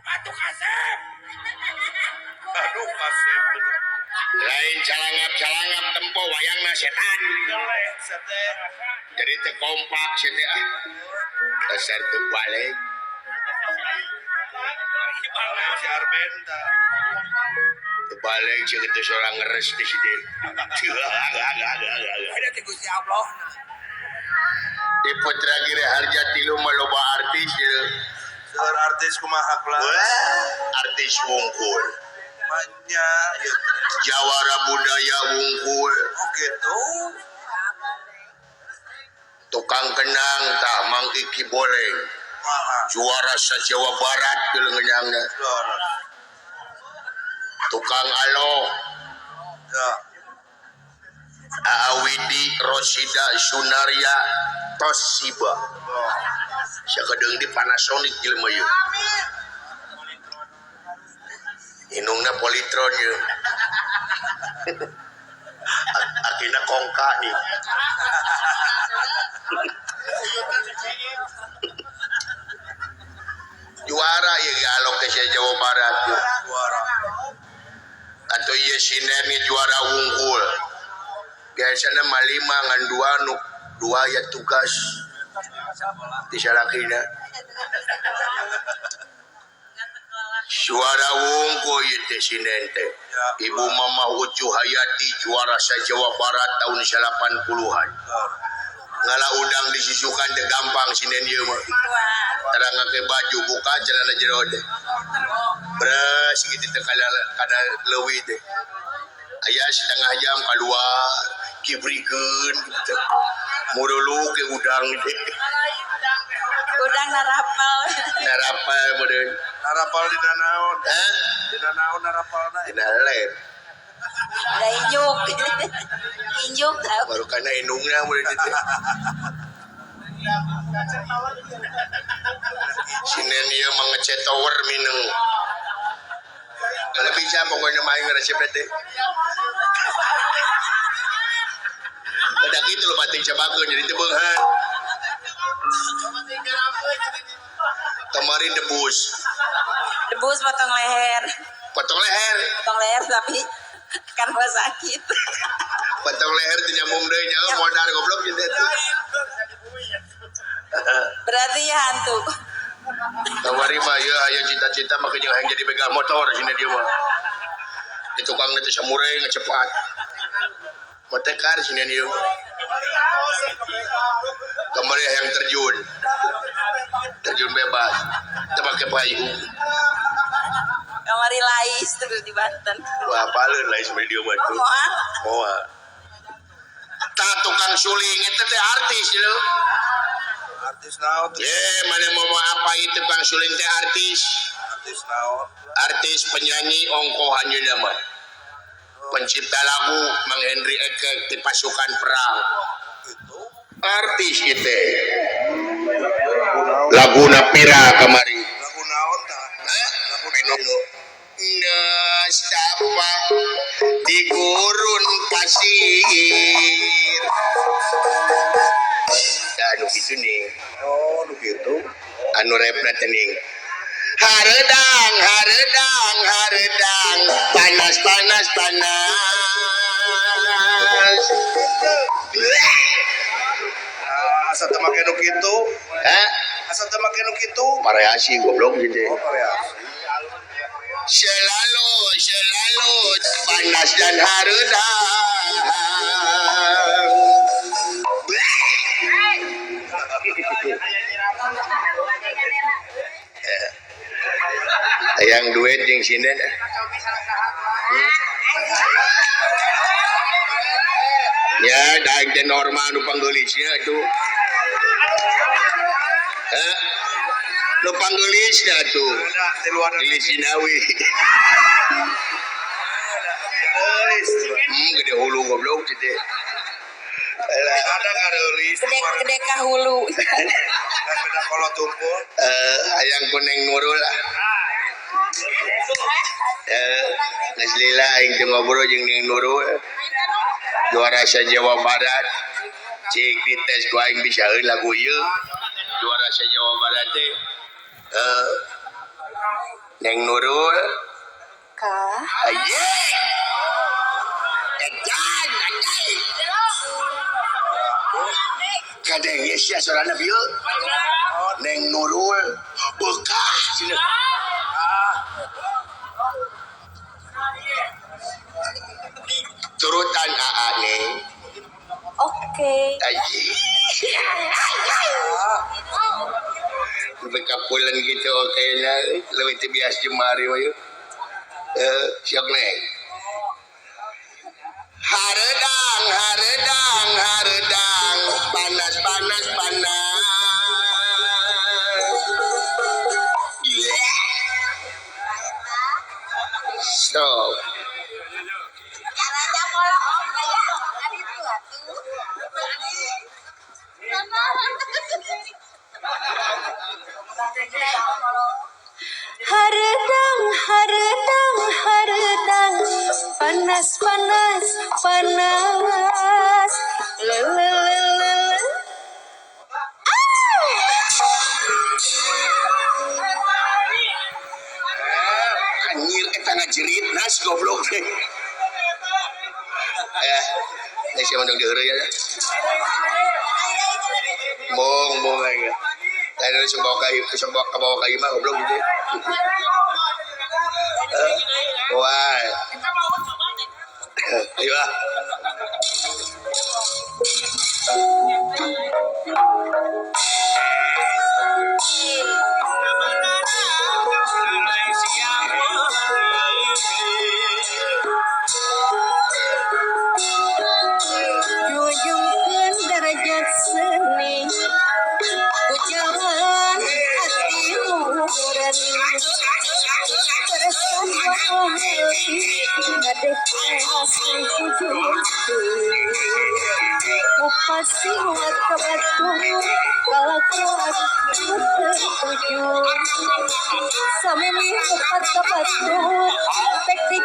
Aduh kasep. Aduh kasep. Lain calangap-calangap tempo wayangna setan. Jadi teu kompak si teh ah. Dasar teu balik. Si Arbenta. Teu balik si kitu sorang ngeres di situ. Ada teh Gusti Allah. Di Putra Giri Harja tilu mah loba artis ieu. Seueur artis kumaha kelas? Wah, artis wungkul. Manya ieu teh. Jawara budaya wungkul. Oh gitu. Tukang kenang tah Mang Iki Boleng. Wah. Juara sa-Jawa Barat geuleuh. Tukang alo Ya. Awidi Rosida Sunaria Toshiba. Oh. Sakedeung di Panasonic jelema ieu. Inungna Polytron ieu. Akina kongka nih. Juara ieu ge alok teh sa Jawa Barat ieu. Juara. Atau ieu sinden ge juara wungkul. Biasana mah lima ngan dua nu dua ya tugas di salakina. Suara wungkul ieu teh sinden teh. Ibu Mama Ucu Hayati juara sa Jawa Barat tahun 80-an. Ngala udang disusukan teh gampang sinden ieu mah. Tara ngake baju buka celana jero teh. Beres gitu teh kada leuwih teh. Aya setengah jam keluar kibrikeun gitu. Murulu ke udang teh. Udang narapal. Narapal meureun. Narapal dina naon? Hah? Dina naon narapalna? Dina lem. Da injuk. Injuk tau. Baru kana indungna meureun teh. Sinen ieu mah ngecet tower mineng. Kalau bisa pokoknya main resep teh. Ada gitu loh bating cabakeun jadi teu beunghar. Kemarin debus. Debus potong leher. Potong leher. Potong leher tapi kan gua sakit. Potong leher teu nyambung deui nya modar goblok gitu teh. Berarti ya hantu. Kamari mah ieu aya cita-cita mah jeung hayang jadi begal motor sini dia mah. Di tukang teh samurai ngecepat. Motekar sini dia mah. Kamari hayang terjun. Terjun bebas. Teu make payung. Kamari lais terus di Banten. Wah, apaleun lais mah dia mah tuh. Moal. Moal. Tah tukang suling eta teh artis lho. Artis naon tuh? Ye, mana mau apa itu tukang suling teh artis. Artis naon? Artis penyanyi ongkohan ieu mah. Pencipta lagu Mang Henry Ekek di pasukan perang. Gitu. Artis itu. Laguna pira kamari. Lagu naon tah? Hah? Lagu Nestapa di gurun pasir. Ya, anu kitu nih. Oh, nu kitu. Anu repna teh ning. Haredang, haredang, haredang, panas, panas, panas. Ah, asa teu make nu kitu? Hah? Asa teu make nu kitu? Variasi goblok gitu. Oh, variasi. Selalu, selalu panas dan haredang. Yang duet jeung sinden. Ya, daeng teh normal nu panggeulisnya atuh. Hah? Nu panggeulisna atuh. Ada di luar Geulis Sinawi. Geulis. Gede hulu goblok gitu. Alah. Ada ngareulis. Gede gede ka hulu. Kan beda kolot tumpul. Hayang kuneng Nurul lah. Geus lila aing teh ngobrol jeung Neng Nurul. Juara se-Jawa Barat. Cik dites ku aing bisa euy lagu ieu. Juara se-Jawa Barat teh Neng Nurul. Kah? Aye. Edan, anjay. Kadenge sia sorana bieu. Neng Nurul bekah cenah. Turutan AA Neng. Oke. Aji. Bekapulan gitu oke lah. Lebih terbiasa jemari wae. Siap Neng. Haredang, haredang, haredang, panas, panas, panas. Yeah. Stop. Haredang, haredang, haredang, panas, panas, panas. Lelelelele. Anjir eta ngajerit nas goblok teh. Siapa dong diheureuy ya? Bong, bong aing. Lain sok bawa ka sok bawa ka bawa ka imah goblok gitu. Wah. Ayo ah. Jujungkeun derajat seni ku jalan hati murani bersama hati ngadek asing mupasi ka batur kalakuan tertuju samemi mupat ka batur pek.